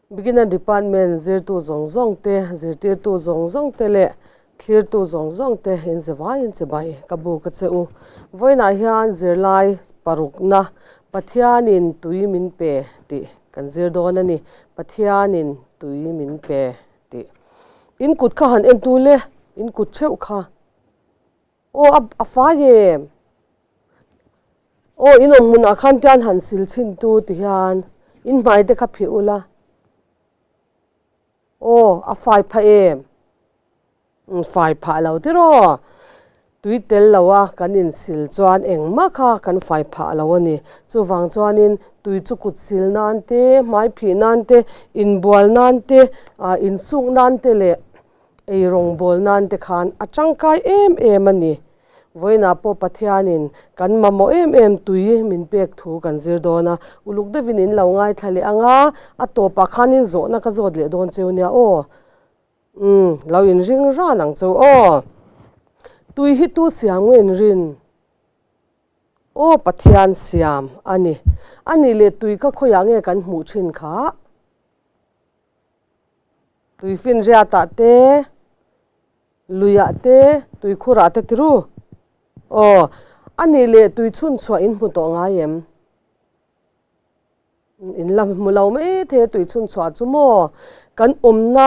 Beginner Department zirtu zawng zawng te, zirtirtu zawng zawng te leh thlirtu zawng zawng te inzivaiin chibai ka buk a che u. Vawiinah hian zirlai parukna Pathianin tui min pe tih kan zir dawn a ni. Pathianin tui min pe tih. In kut kha han en tu le, in kut theuh kha. Aw a a fai em? Aw in awm hmunah khan tian han sil chhin tu ti hian in hmai te kha phih ula. Aw a fai phah em? Umm fai phah lo tiraw? Tui tel lo a kan insil chuan engmah kha kan fai phah lo a ni. Chuvang chuanin tui chu kut sil nan te, hmai phih nan te, inbual nan te, ah insuk nan te leh Ei rawngbâwl nân te khân a tangkai êm êm a ni. Vawiinah pawh Pathianin kan mamawh êm êm tui min pêk thu kan zir dâwn a, uluk deuhin in lo ngaithla leh ang a, a tâwpah khânin zawhna ka zâwt leh dâwn cheu nia aw. Umm, lo inring rân ang cheu aw. Tui hi tu siam nge inrin? Aw Pathian siam a ni. A nih leh tui kha khawiah nge kan hmuh ṭhin kha? Tuifinriatah te, luiah te, tuikhurah te tiru. Aw, a nih leh tui chhun chhuah in hmu tawh ngai em? In la hmu lo mai thei a tui chhun chhuah chu maw? Kan awmna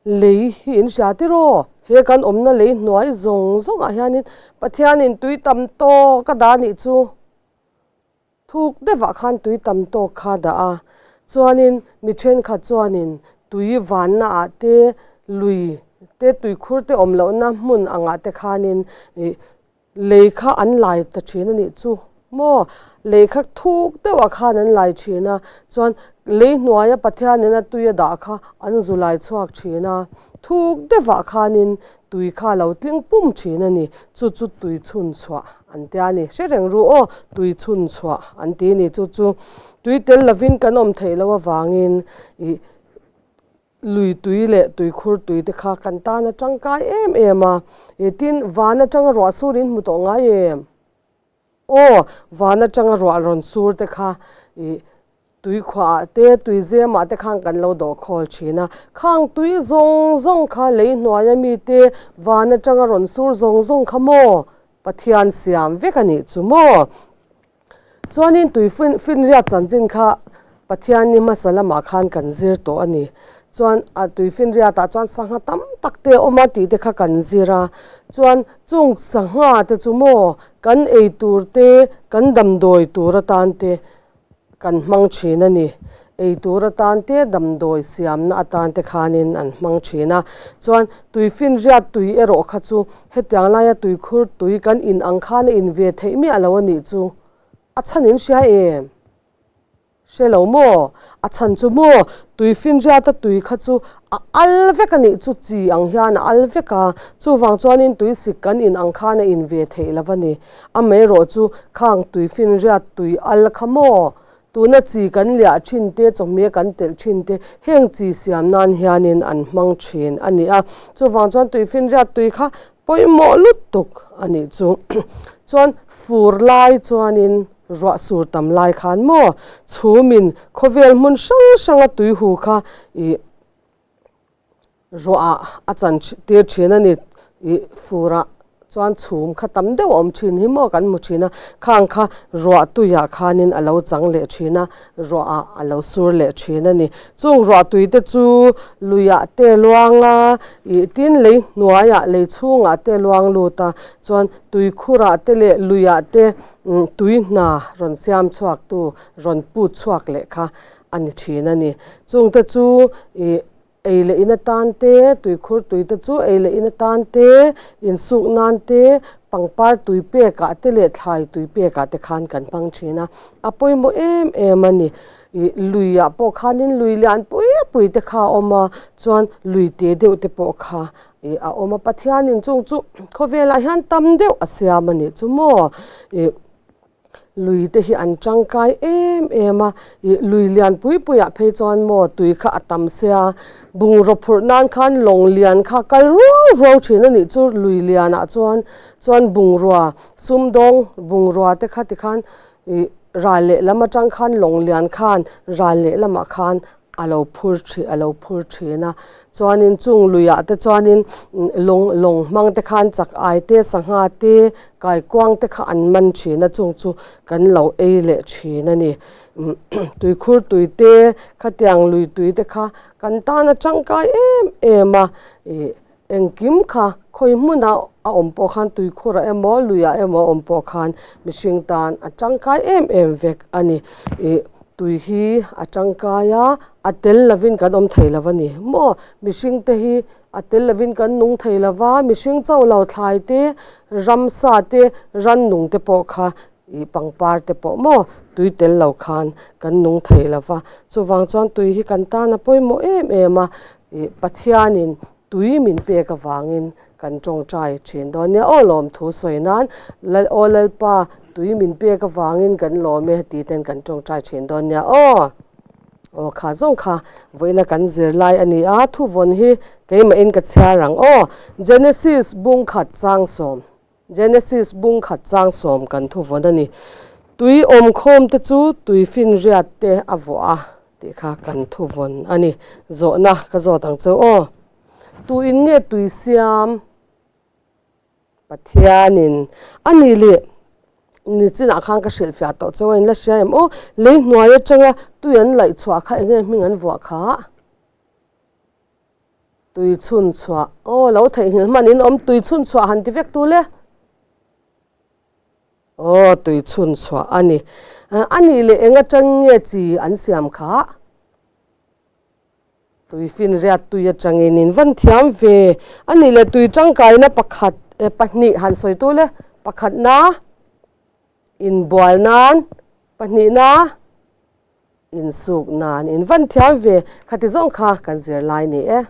lei hi in hria tiraw? He kan awmna lei hnuai zawng zawngah hianin Pathianin tui tam tawk a dah nih chu. Thuk deuhah khan tui tam tawk kha dah a, chuanin mi thenkhat chuanin tui vanna ah te, lui te, tuikhur te awm lohna hmun angah te khanin ih lei kha an lai ta thin a nih chu maw? Lei kha thuk deuhah khan an lai thin a, chuan lei hnuaia Pathianin a tui a dah kha an zu lai chhuak thin a, thuk deuhah khanin tui kha a lo tling pum thin a ni, chu chu tui chhun chhuah an tia a ni. Hre reng ru aw, tui chhun chhuah an ti a ni, chu chu tui tel lovin kan awm theih loh avangin ih lui tui leh tui khur tui te kha kan tan a tangkai em em a, ih tin van atanga ruah sur in hmu tawh ngai em? Aw, van atanga ruah rawn sur te kha ih tui khuaah te, tui zemah te khan kan lo dawh khawl thin a. Khang tui zawng zawng kha lei hnuaia mite van atanga rawn sur zawng zawng kha maw Pathian siam vek a nih chu maw? Chuanin tui finriat chanchin kha Pathian ni hmasa lamah khan kan zir tawh a ni. Chuan a tui finriatah chuan sangha tam tak te a awm a tih te kha kan zir a. Chuan chung sangha te chu maw kan ei tur te, kan damdawi tur atan te kan hmang thin a ni. Ei tur atan te, damdawi siamna atan te khanin an hmang thin a. Chuan tui finriat tui erawh kha chu hetiang laia tuikhur tui kan in ang khan a in ve theih miah lo a nih chu. A chhan in hria em? Hre lo maw? A chhan chu maw? Tui finriata tui kha chu a al vek a nih chu chi ang hian a al vek a, chuvang chuanin tui sik kan in ang khan a in ve theih lo a ni. Amaherawh chu khang tui finriat tui al kha maw? Tuna chi kan liah thin te, chawhmeh kan telh thin te, heng chi siam nan hianin an hmang thin a ni a. Chuvang chuan tui finriat tui kha pawimawh lutuk a nih chu. Chuan fur lai chuanin Ruah sur tam lai khan maw chhumin khawvel hmun hrang hranga tuihu kha ih ruah ah a chan tir thin a ni ih fur ah chuan chhum kha tam deuh a awm thin hi maw kan hmu thin a, khang kha ruah tuiah khanin a lo chang leh thin a, ruah ah a lo sur leh thin a ni. Chung ruah tui te chu luiah te luang a ih tin lei hnuaiah lei chhungah te luang lut a chuan tuikhurah te leh luiah te Tui hna rawn siam chhuaktu rawn put chhuak leh kha a ni thin a ni. Chungte chu ih ei leh in atan te, tuikhur tui te chu ei leh in atan te, insuk nan te, pangpar tui pekah te leh thlai tui pekah te khan kan hmang thin a. A pawimawh em em a ni. Ih luiah pawh khanin lui lian pui pui te kha a awm a, chuan lui te deuh te pawh kha Ih a awm a, Pathianin chung chu khawvelah hian tam deuh a siam a nih chu maw? Ih lui te hi an tangkai em em a, ih lui lian pui puiah phei chuan maw tui kha a tam sia, bungraw phurh nan khan lawng lian kha kal ruau ruau thin a nih chu lui lianah chuan, chuan bungrua sumdawng bungrua te kha tikhan ih ral lehlam atang khan lawng lian khan ral lehlamah khan. a lo phur thin a lo phur thin a. Chuanin chung luiah te chuanin lawng lawng hmang te khan chak ai te sangha te kaikuang te kha an man thin a chung chu kan lo ei leh thin a ni. Tuikhur tui te khatiang lui tui te kha kan tan a tangkai em em a ih engkim kha khawi hmunah a awm pawh khan tuikhurah emaw luiah emaw a awm pawh khan mihring tan a tangkai em em vek a ni. Ih tui hi a tangkai a a tel lovin kan awm thei lo a ni maw mihring te hi a tel lovin kan nung thei lo va mihring chauh lo thlai te ramsa te rannung te pawh kha Ih pangpar te pawh maw tui tel lo khan kan nung thei lo va, chuvang chuan tui hi kan tan a pawimawh em em a, ih Pathianin tui min pek avangin kan tawngtai thin dawn nia aw lawm thu sawi nan Lal aw Lalpa tui min pek avangin kan lawm e tih ten kan tawngtai thin dawn nia aw. Aw kha zawng kha vawiina kan zir lai a ni a, thuvawn hi keimahin ka chhiar ang aw Genesis bungkhat changsawm. Genesis bung khat chang sawm kan thu vawn a ni. Tui awm khawm te chu tui finriat te a vuah a tih kha kan thu vawn a ni. Zawhna ka zawt ang cheu aw. Tu in nge tui siam? Pathianin a ni leh nichinah khan ka hrilhfiah tawh cheu a in la hria em aw. Lei hnuai atanga tui an laih chhuah kha enge hming an vuah kha? Tui chhun chhuah. Aw lo theihnghilh hman in awm tui chhun chhuah han ti vek tu le. Aw tui chhun chhuah a ni. A nih leh eng atang nge chi an siam kha? Tui finriat tui atangin in van thiam ve. A nih leh tui tangkaina pakhat pahnih han sawi tu le. Pakhatna inbual nan, pahnihna Insuk nan in van thiam ve, khati zawng kha kan zir lai ni e.